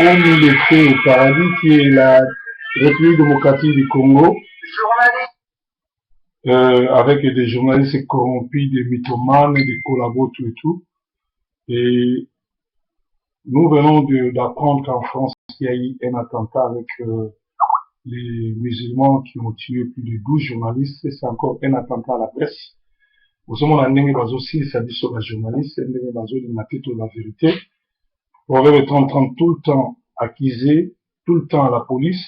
ont mis le feu au paradis qui est la République démocratique du Congo. Avec des journalistes corrompus, des mythomanes, des collabos, tout et tout. Et nous venons d'apprendre qu'en France, il y a eu un attentat avec les musulmans qui ont tué plus de 12 journalistes. C'est encore un attentat à la presse. Ozomona ndenge bazosilisa biso bajournaliste, ndenge bazolinga te to la vérité. Proverbe 30, tout le temps accusé, tout le temps à la police,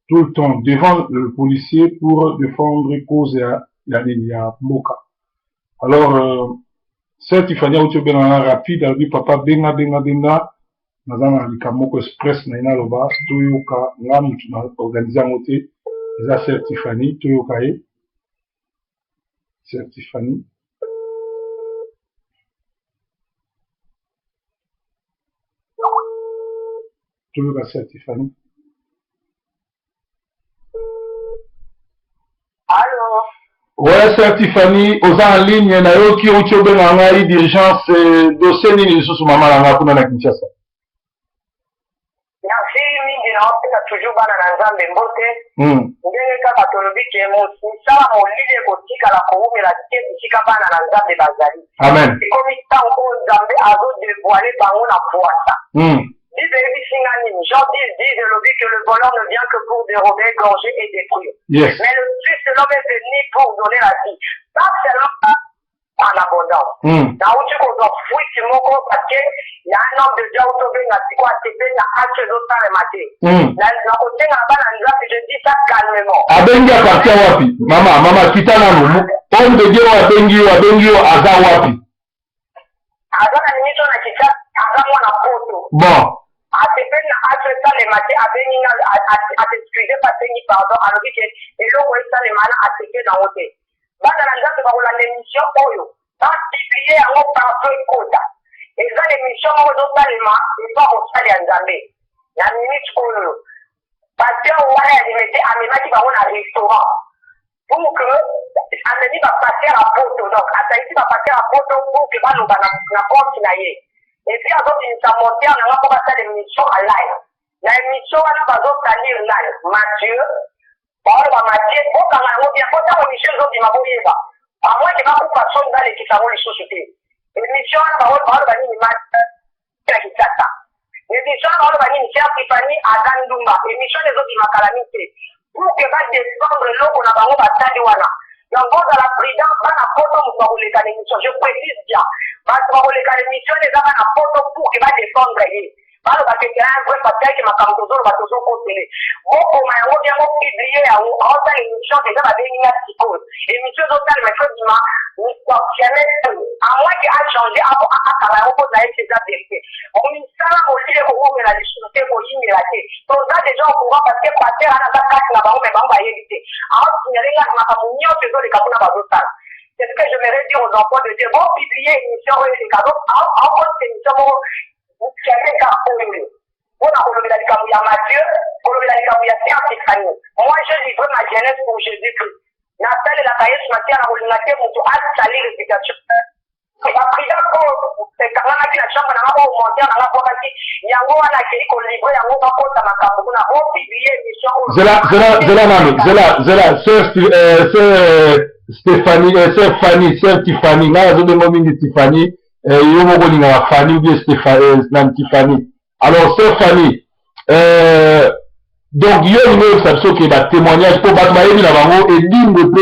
tout le temps devant le policier pour défendre cause ya nini, ya mboka. Alors sœur Tiffany auti obenganga rapide, alobi: "Papa, benga, benga, benga, naza na likambo moko express na ye." Naloba toyoka, nga mutu na organise yango te, eza sœur Tiffany. Toyoka ye, sœur Tiffany. Toyoka sœur Tiffany. Allo? Ouais, sœur Tiffany, oza en ligne. Nayoki outi obenga ngai d'urgence. Dossier nini lisusu, mama na nga, kuna na Kinshasa? Merci mingi. Naopesa toujours bana na Nzambe mbote. Ndenge kaka tolobi ke mosala molili ekotikala kowumela te bisika bana na Nzambe bazali. Amen. Ekomi ntango oyo Nzambe azodévoiler bango na pwasa. Bible eyebisi nga nini? Jean 10 10 elobi que le voleur ne vient que pour dérober, égorger et détruire, mais le Fils de l'homme est venu pour donner la vie, pas seulement, en abondance. Nauti kozwa fuite moko parce que ya un homme de Dieu auti obenga siko, asepeli na acte ezosalema te. Nakosenga bana Nzambe, je dis ça calmement. Abengi à partir wapi? Mama, mama, kita nanu. Homme de Dieu oyo abengi yo aza wapi? Aza na miniti oyo na Kinshasa, aza mwana Poto. Asepeli na acte esalema te. Abengi nga, as'excuse mpe asengi pardon. Alobi ke eloko esalema wana, asepeli nango te. Bana na Nzambe bakolanda émission oyo, bapublier yango partout ekota. Eza na émission moko ezosalema epa mosali ya Nzambe na minute oyo. Pasteur wana ya Limete amemaki bango na restaurant pour que amemi bapasteur ya Poto, donc asalisi bapasteur ya Poto pour que baloba na compte na ye. Et puis azobimisa monteur na nga mpo basala émission en live. Na émission wana bazosalir nani? Mathieu. Baoloba Mathieu, bokanga yango bien po ntango émission ezobima, boyeba amoke bakufa soni, balekisa yango lisusu te. Émission wana baoloba nini? Mathieu na Kinshasa. Émission wana baoloba nini? Sœur Tiffany aza ndumba. Émission wana ezobima kala mingi te pour que badéfendre eloko na bango basali wana. Donc bozala prudent, bana Poto. Moto bakoleka na émission, je précise bien, bato bakoleka na émission wana eza bana Poto pour que badéfendre ye, baloba ke c'est un vrai pasteur, ke makambo tozoloba tozokosele. Bokoma yango bien, bopublier yango. Aosala émission déjà, babengi nga sikoyo. Émission ezosalema, efobima jamais te, à moins ke achange, akanga yango mpo na ye eza vérité. Misala molili ekowumela lisusu te, koyingela te. Toza déjà au courant parce que pasteur wana aza kati na bango, mais bango bayebi te. Aosignale nga makambo nyonso ezoleka kuna bazosala. C'est ce que j'aimerais dire aux enfants de Dieu. Bon, publier émission oyo eleka. Donc aokotisa émission moko kaka oyo mpona kolobela likambo ya Mathieu, kolobela likambo ya sœur Tiffany. Moi, j'ai livré ma jeunesse pour Jésus Christ. Nasalelaka Yesu na tia na kolinga te moto asali réputation. Baprida oyo ekangamaki na chambre nanga, oyo monteur nanga bwakaki yango wana, akei kolivrer yango, bakota makambo kuna. Bopublier émission oyo. Zela, zela, zela nanu, zela, zela, sœur Stéphanie, sœur Fanny, sœur Tiffany, ngai azobenga mingi Tiffany, yo moko olingaka Fanny ou bien nani, Tiffany. Alors sœur Fanny, donc yo olingi oyebisa biso ke batémoignage, mpo bato bayebi na bango, Edingwe mpe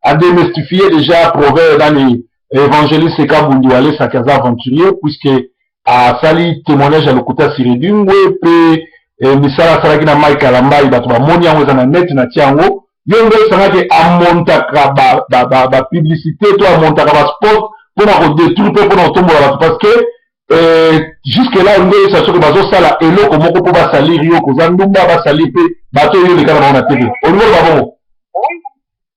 adémystifie déjà proverbe nani, évangéliste Kabundi Walesaki aza aventurier, puisque asali témoignage ya lokuta sur Edingwe mpe misala asalaki na Mike Alambai, bato bamoni yango, eza na net na tia yango. Yo nde osangaki amontaka bapublicité to amontaka baspot mpona kodétruire mpe mpona kotombola bato, parce que jusque là nde oyebisa soki bazosala eloko moko mpo basaliri yo koza ndumba, basali mpe bato oyo oleka na bango na TV. Olingi oloba bongo?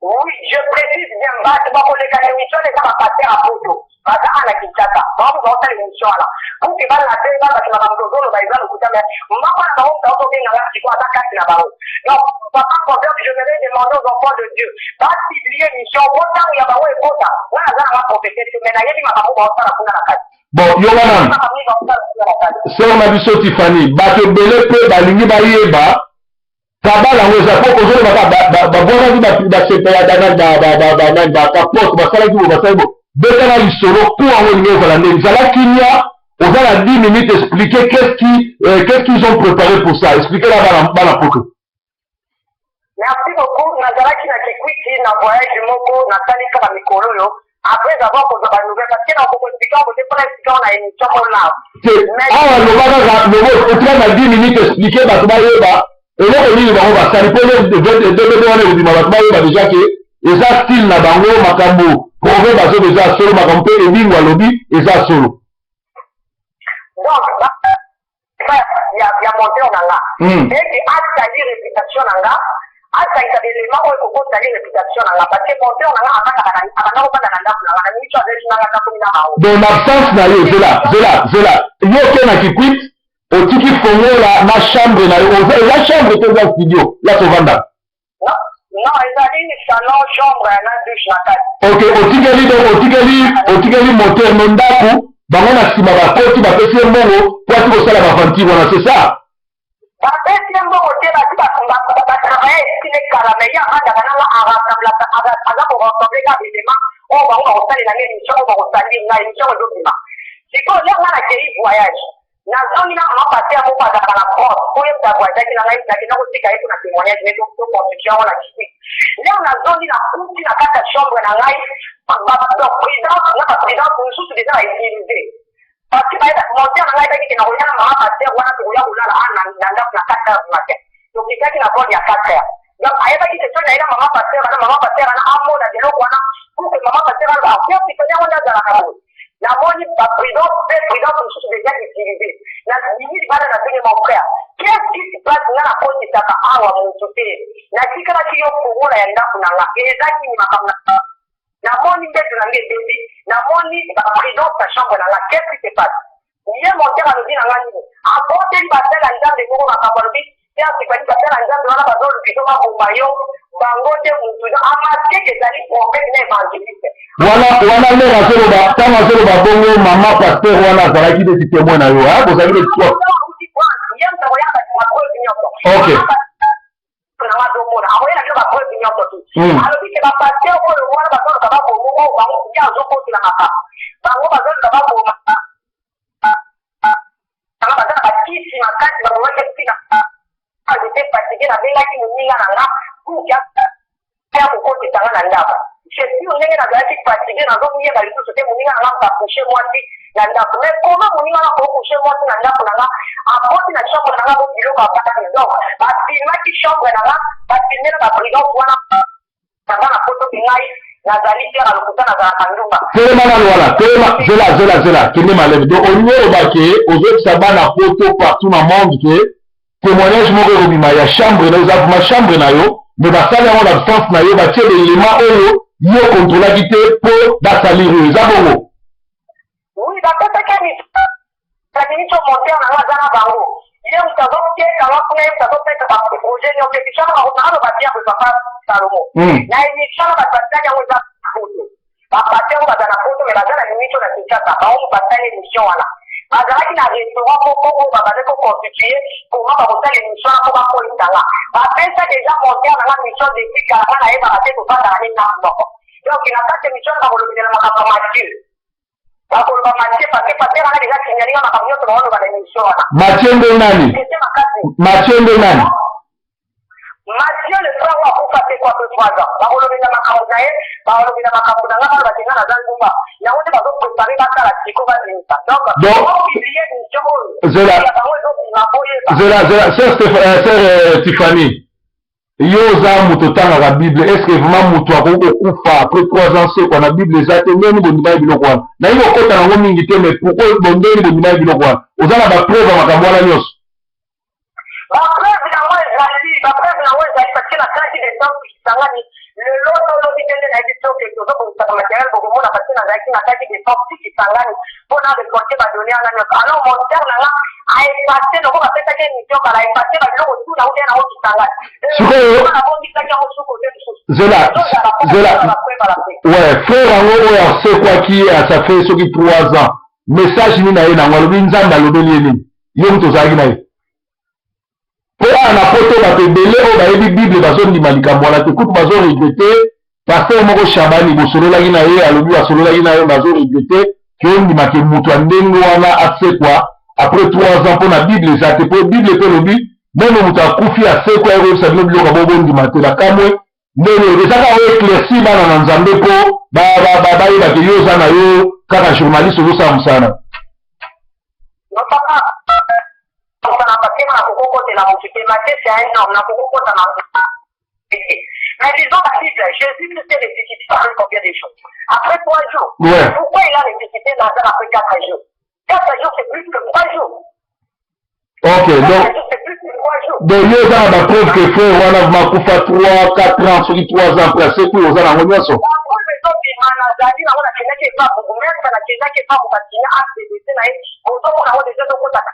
Oui, je précise bien, bato bakoleka na émission eza bapasteur ya Poto, baza ana Kinshasa. Bango baosala émission wana pour que balabe babaki makambo tozoloba eza lokuta. Mais moko na bango moto azobenganga siko aza kati na bango. Donc papa Proverbe, je vais demander aux enfants de Dieu bapublier émission po ntango ya bango ekota. Nga naza nanga prophète te, mais nayebi makambo baosala kuna na kati. Bon, yoka nanu, sœur na biso Tiffany, bato ebele mpe balingi bayeba kabala yango eza mpo ozoloba babwakaki basepela bakapote, basalaki bo, basali bo, betana lisolo ku yango elingi ezala ndenge zala kimia. Oza na 10 minutes, expliquer qu'est-ce qu'ils ont préparé pour ça. Expliquer na bana, bana poto. Merci beaucoup. Nazalaki na Kikwiti na voyage moko nasali kaka mikolo oyo, après avoir kozwa banouvelle, parce que nakokoexpliquer yango te mpona expliquer yango na émission mo live. Te, awa loba kaka, lobo otika na 10 minutes, expliquer bato bayeba eloko nini bango basali, mpo dvd wana ekobima, bato bayeba déjà ke eza style na bango. Makambo prove bazoba eza solo, makambo mpe Edingo alobi eza solo. Donc ya monteur na nga eke asali réputation na nga, asangisa baélément oyo ekokosali réputation na nga, parce que monteur na nga abanda kovanda na ndako na nga na miniti azali nanga takomi na bango. Donc na absence na yo, zela, zela, zela, yo oke na Kikwit, otiki fongola na chambre na yo. Eza chambre to eza studio la tovandaka? Non, ezali salon, chambre na douche na kati. Ok, otikeli, donc otikeli monteur no ndako, bango na nsima bakoti, bapesi ye mbongo po ati kosala baaventure wana, c'est ça? Bapesi ye mbongo te, bati batravaille esili kala, mais ye avandaka nanga, aza korassembler ka élément oyo bango bakosalela nga émission, oyo bakosali nga émission oyo ezobima sikoyo. Ye nga nakei voyage, nazongi na mama pasteur moko azalaka na France, oyo moto avoyageaki na ngai, nakenda kotika ye mpona témoignage ne to construction yango na Kikwit. Leo nazongi, nakuti na kati ya chambre na ngai prudence na baprudence mosusu déjà bautiliser, parce que monteur na ngai ebaki ke nakoya na mama pasteur wana, tokoya kolala a na ndako na 4 heures du matin. Tokitaki na vol ya 4 heures, donc ayebaki ke soki naye na mama pasteur wana, mama pasteur wana amona biloko wana, pour que mama pasteur wana akotifani yango nde azalaka boye. Namoni baprudence mpe prudence mosusu déjà utilisé. Nabimi libanda, natuni: "Mon frère, qu'est-ce qui se passe? Nga nakotisaka awa motu te, natikalaki yo fongola ya ndako na nga, eza nini makambo? Namoni mbeto na nga ebebi, namoni baprudence na chambre na nga, qu'est-ce qui se passe?" Ye monteur alobi na nga nini? Aboteli basala Nzambe moko makambo, alobi te asipani basala Nzambe wana bazoluki to baboma yo, bango nde mutu amaskeke ezali prophète na évangéliste. Wana wana ndenge azoloba, ntango azoloba bongo, mama pasteur wana azalaki neti témoin na yo, bozalaki neti toi. Ye moto akoyaka bapreuve nyonso. Nanga azomona, akoyela bino bapreuve nyonso tu. Alobi ke bapasteur oyo wana bazoluka baboma oyo bango, ye azokotela makambo, bango bazoluka baboma anga, baza na bakisi makasi babomaki ntina. J'étais fatigué, nabengaki moninga na nga pour ya kokotisa nga na ndako. C'est sûr, ndenge nazalaki fatigué, nazomiyeba lisusu te. Moninga na nga moto acoucher mwasi na ndako, mais comment moninga na kocoucher mwasi na ndako na nga, akoti na chambre na nga bo biloko ya basi? Donc bafilmaki chambre na nga, bafilme na baprudence wana naza na poto, ngai nazali te na lokuta, nazalaka ndumba. Telema nanu wana, telema, zela, zela, zela, kende maleme. Donc olingi oloba ke ozokisa bana poto partout na monde ke témoignage moko ekobima ya chambre na yo, eza vraiment chambre na yo, mais basali yango na absence na yo, batie baelema oyo yo kontrolaki te mpo basalir yo, eza bongo? Oui, bapesaki na miniti monteur na nga aza na bango, ye moto azotekanga kuna, ye moto azopesa baprojet nyonso. Émission naloba bien boye, papa Salomo, na émission na bato basali yango eza poto, bapasteur oyo baza na poto, mais baza na miniti oyo na Kinshasa, bango basali émission wana, bazalaki na restaurant moko oyo babandi koconstituer comment bakosala émission wana mpo bakolisanga. Bapesa déjà monteur na nga mission depuis kala, nga nayebaka te, tovandaka ne ndako moko. Donc na kati émission wana bakolobela makambo ya Mathieu, bakoloba Mathieu, parce que pasteur wana déjà signalinga makambo nyonso baoloba na émission wana. Mathieu nde nani? Ete makasi. Mathieu nde nani? Mathieu, le frère oyo akufa te kwa peu 3 ans. Bakolobela makambo na ye, bakolobela makambo na nga, balobaki nga naza ndumba. Yango nde bazoprépare basala siko babimisa, donc opublier émission oyo. Zela. Ya bango ezobima, boyeba. Zela, zela, sœur Tiffany, yo oza moto otangaka Bible. Est ce que vraiment moto akoki kokufa après 3 ans sekwa? Na Bible eza te. Ndeni bondimaki biloko wana? Nayebi kokota nango mingi te, mais pourquoi bondeni bondimaki biloko wana? Oza na bapreuve ya makambo wana nyonso? Bapreuve yango ezali, bapreuve yango ezali, parce que na kati de temps kisangani lelo tolobi te nde nayebi soki tozobongisaka matériel, bokomona, parce que nazalaki na kati de temps ti Kisangani mpona récolter badonnées wana nyonso. Alors monteur na nga aeffacer loko bapesaki émission kala, aeffacer babiloko tu na ulia nango Kisangani. Sikoyo- Nabongisaki yango su kote mosusu. Zela, zela. Ouais, frère yango oyo asekwaki, ça fait soki 3 ans. Message nini aye nango? Alobi Nzambe alobeli ye nini? Yo moto ozalaki na ye. Mpo awa na poto bato ebele oyo bayebi Bible bazondima likambo wana te, kutu bazo regretter. Pasteur moko Shabani bosololaki na ye, alobi basololaki na ye, bazo regretter ke ondima ke moto ya ndenge wana asekwa après 3 ans, mpo na Bible eza te, mpo Bible mpe elobi meme moto akufi asekwa ye koyebisa bino biloko bo bondima te. Bakamwe ndenge eza kaka oyo éclaircir bana na Nzambe mpo bayeba ke yo oza na yo kaka journaliste, ozosala mosala na Non, papa, na papier nakokokotela motu te. Mathieu, c'est un homme, nakokokota na. Mais lisons la Bible. Jésus-Christ est ressuscité après combien de jours? Après 3 jours. Pourquoi il a ressuscité Lazare après 4 jours? 4 jours, c'est plus que 3 jours. Ok, donc 4 jours, c'est plus que 3 jours. Donc yo oza na bapreuve ke frère wana vraiment akufa 3 4 ans, soki 3 ans après asekwi, oza nango nyonso? Bapreuve ezobima. Nazali nango. Nakendaki epa bourgmestre, nakendaki epa bokatinya acdc na ye. Bozomona yango deja, ezokotaka.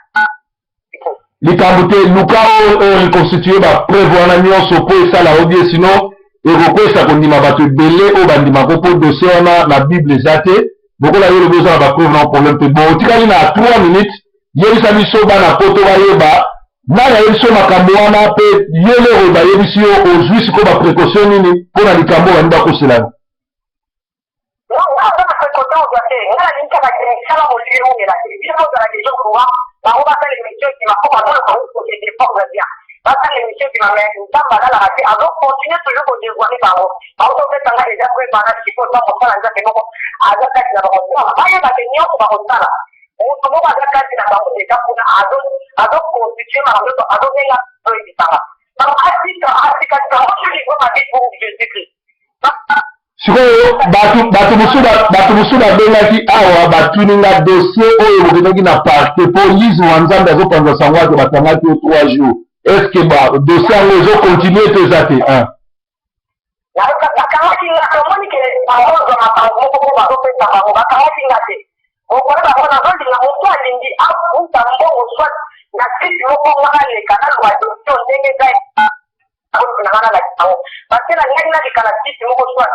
Likambo te, luka oyo reconstitue bapreuve wana nyonso mpo esala yo bien, sinon ekokwesa kondima bato ebele oyo bandimako, mpo dossier wana na Bible eza te. Lokola yo olobi oza na bapreuve, na problème te. Bon, otikali na 3 minutes, yebisa biso bana poto bayeba nani ayebisi yo makambo wana, mpe yo lero bayebisi yo ozwi sikoyo baprécaution nini mpo na likambo oyo bandi bakosela yo. Non, nga aza na précaution ozwa te. Nga nalingi kaka misala molili eumela te. Bino bozala déjà courant. Bango basala émission ebima mpo bazoloka kose défendre bien. Basala émission ebima, mais Nzambe alalaka te, azocontinue toujours kodévoile bango. Baotopesanga déjà preuve wana. Sikoyo ntango mosala Nzambe moko aza kati na bango, bayeba te nyonso bakosala. Moto moko aza kati na bango deja kuna, azoconstitue makambo nyonso, azobenga, azoyebisanga. Donc atika, atika tika. Je livre ma vie pour Jésus Christ. Sikoyo bato mosusu babengaki awa, batuni nga dossier oyo bokendaki na parquet, mpo lisme wa Nzambe azopanza sango ake bakangaki yo 3 jours. Est ce que ba dossier yango ezocontinue to eza te? Bakangaki nga te. Omoni ke bazozwa makambo moko mpo bazopesa bango. Bakangaki nga te. Mokolo bango nazolinga, moto alingi afuta mbongo soit na site moko, nga naleka, naloba dossier ndenge eza na nga, nalakisa yango, parce que nalingaki naleka na site moko, soit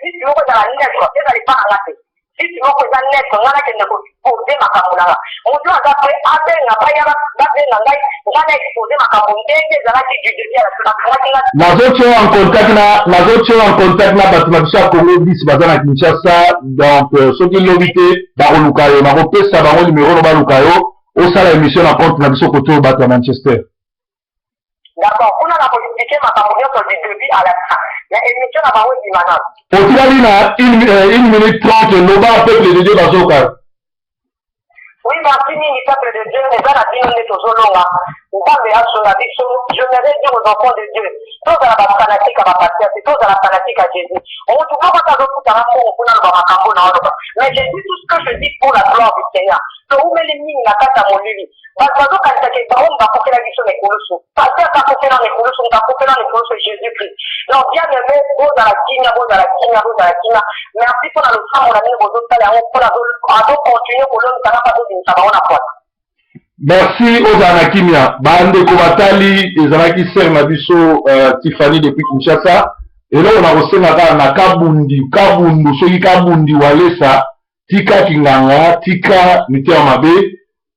site moko ezala neutre, ezala epa na nga te. Site moko eza neutre, nga nakende koexpose makambo na nga. Moto aza pe abenga, baya babenga ngai, nga na expose makambo ndenge ezalaki du début à la fin. Bakangaki nga. Nazotia en contact na bato na biso ya Congo 10 baza na Kinshasa. Donc soki lobi te bakoluka yo, nakopesa bango numero no, baluka yo, osala émission na compte na biso kote oyo bato ya Manchester. D'accord, kuna na koexplike makambo nyonso du début à la fin, na émission na bango ebima nano. Otikali na 1 minute 30, loba, peuple de Dieu bazoka. Oui, merci mingi, peuple de Dieu. Eza na bino nde tozolonga. Nzambe asunga biso. J'aimerais dire aux enfants de Dieu, tozala bafanatique ya bapasteur te, tozala fanatique ya Jésus. Motu moko te azofutanga mbongo mpona aloba makambo na oloba, mais je dis tout ce que je dis pour la gloire du Seigneur. Toumeli mingi na kati ya molili. Bato bazokanisaka bango bakokela biso na ekulusu. Pasteur akokela na ekulusu, moto akokela na ekulusu, Jésus Christ. Donc bien aimé, bozala kimia, bozala kimia, bozala kimia. Merci mpona losambo na bino bozosala yango mpona azocontinue kolongisanga mpe azobimisa bango na pwata. Merci, ozala na kimia. Bandeko batali, ezalaki sœur na biso Tiffany depuis Kinshasa. Eloko na kosenga kaka na Kabundi, Kabundu, soki Kabundi Walesa, tika kinganga, tika mitema mabe,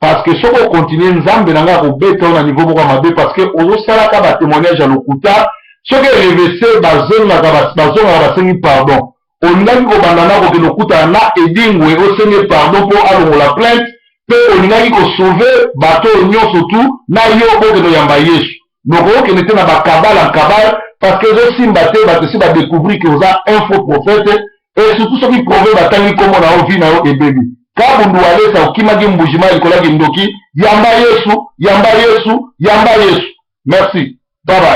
parce que soki okontinue, Nzambe na ngai akobeta yo na niveau moko ya mabe, parce que ozosalaka batémoignage ya lokuta. Soki erevese, bazongaka, bazongaka, basengi pardon. Olingaki kobanda na kokende okutana na Edingwe, osenge pardon mpo alongola plainte, mpe olingaki kosauve bato oyo nyonso tu na yo bokende oyamba Yesu. Donc okende te na bakabala nkabala, parce que ezosimba te. Bato esi badécouvrir ke oza un faux prophète, et surtout soki proverbe batangi nkombo na yo, vie na yo ebebi. Kabundu Walesa, okimaki Mbujima likolo ya kindoki. Yamba Yesu, yamba Yesu, yamba Yesu. Merci, bye bye.